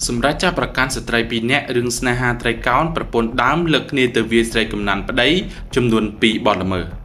សម្រាប់ចាប់ប្រកាន់ស្ត្រី2នាក់រឿងស្នេហាត្រីកោណប្រពន្ធដើមលើកគ្នាទៅវាយស្រីកំណាន់ប្តីចំនួន2បទល្មើស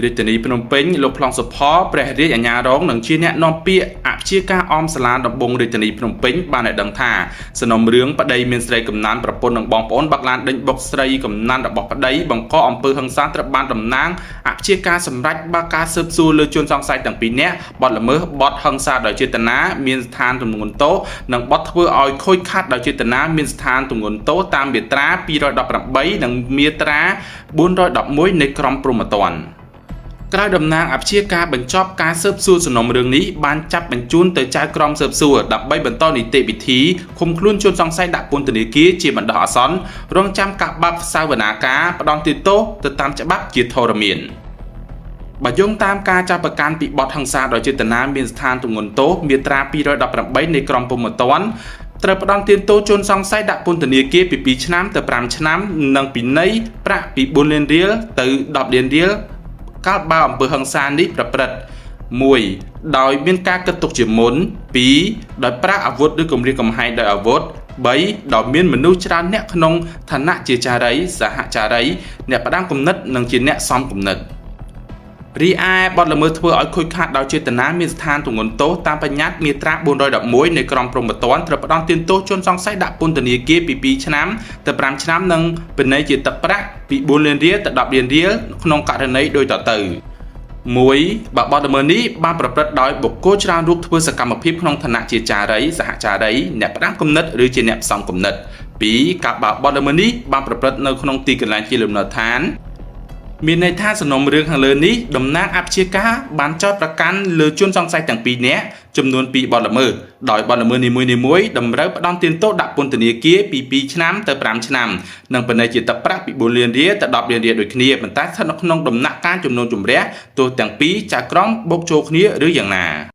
រាជធានីភ្នំពេញលោកប្លង់សុផលព្រះរាជអាជ្ញារងនិងជាអ្នកនាំពាក្យអព្យាការអមសាលាដំបងរាជធានីភ្នំពេញបានឲ្យដឹងថាសំណុំរឿងប្តីមានស្រីកំណាន់ប្រពន្ធនិងបងប្អូនបាក់ឡានដេញបុកស្រីកំណាន់របស់ប្តីបង្កអំពើហិង្សាត្រូវបានតំណាងអព្យាការសម្រេចបើកការស៊ើបសួរលើជនសង្ស័យទាំងពីរនាក់បទល្មើសបទហិង្សាដោយចេតនាមានស្ថានទម្ងន់ទោសនិងបទធ្វើឲ្យខូចខាតដោយចេតនាមានស្ថានទម្ងន់ទោសតាមមាត្រា218និងមាត្រា411នៃក្រមព្រហ្មទណ្ឌក្រោយតំណាងអព្យាការបញ្ចប់ការស៊ើបសួរសំណុំរឿងនេះបានចាប់បញ្ជូនទៅចៅក្រមស៊ើបសួរដើម្បីបន្តនីតិវិធីឃុំខ្លួនជនសង្ស័យដាក់ពន្ធនាគារជាបណ្ដោះអាសន្នរងចាំការបាប់សវនាការផ្ដន្ទាទោសទៅតាមច្បាប់ជាធរមានបើយោងតាមការចាប់ប្រកាន់ពីបទហិង្សាដោយចេតនាមានស្ថានទម្ងន់ទោសមាត្រា218នៃក្រមព្រហ្មទណ្ឌត្រូវផ្ដន្ទាទោសជនសង្ស័យដាក់ពន្ធនាគារពី2ឆ្នាំទៅ5ឆ្នាំនិងពិន័យប្រាក់ពី4លានរៀលទៅ10លានរៀលកាលបើអំពើហិង្សានេះប្រព្រឹត្ត1ដោយមានការគិតទុកជាមុន2ដោយប្រើអាវុធឬគំរាមកំហែងដោយអាវុធ3ដោយមានមនុស្សច្រើនអ្នកក្នុងឋានៈជាចារីសហចារីអ្នកផ្ដាំគំនិតនិងជាអ្នកសំគំនិតរីឯបទល្មើសធ្វើឲ្យខូចខាតដោយចេតនាមានស្ថានទម្ងន់ទោសតាមបញ្ញត្តិមាត្រា411នៃក្រមព្រហ្មទណ្ឌត្រូវផ្ដន្ទាទោសជនសង្ស័យដាក់ពន្ធនាគារពី2ឆ្នាំទៅ5ឆ្នាំនិងពិន័យជាទឹកប្រាក់ពី4លានរៀលទៅ10លានរៀលក្នុងករណីដូចតទៅ1បើបទល្មើសនេះបានប្រព្រឹត្តដោយបុគ្គលច្រើនរូបធ្វើសកម្មភាពក្នុងឋានៈជាចារីសហចារីអ្នកផ្ដាំគំនិតឬជាអ្នកផ្សំគំនិត2កាលបើបទល្មើសនេះបានប្រព្រឹត្តនៅក្នុងទីកន្លែងជាលំនៅឋានមានន័យថាសំណុំរឿងខាងលើនេះតំណាងអព្យាការបានចោទប្រកាន់លើជនសង្ស័យទាំងពីរនាក់ចំនួន2បទល្មើសដោយបទល្មើសនីមួយៗតម្រូវផ្ដន្ទាទោសដាក់ពន្ធនាគារពី2ឆ្នាំទៅ5ឆ្នាំនិងពិន័យជាទឹកប្រាក់ពី4លានរៀលទៅ10លានរៀលដូចគ្នាប៉ុន្តែស្ថិតនៅក្នុងដំណាក់កាលចំនួនជំរះទោសទាំងពីរចៅក្រមបូកចូលគ្នាឬយ៉ាងណា។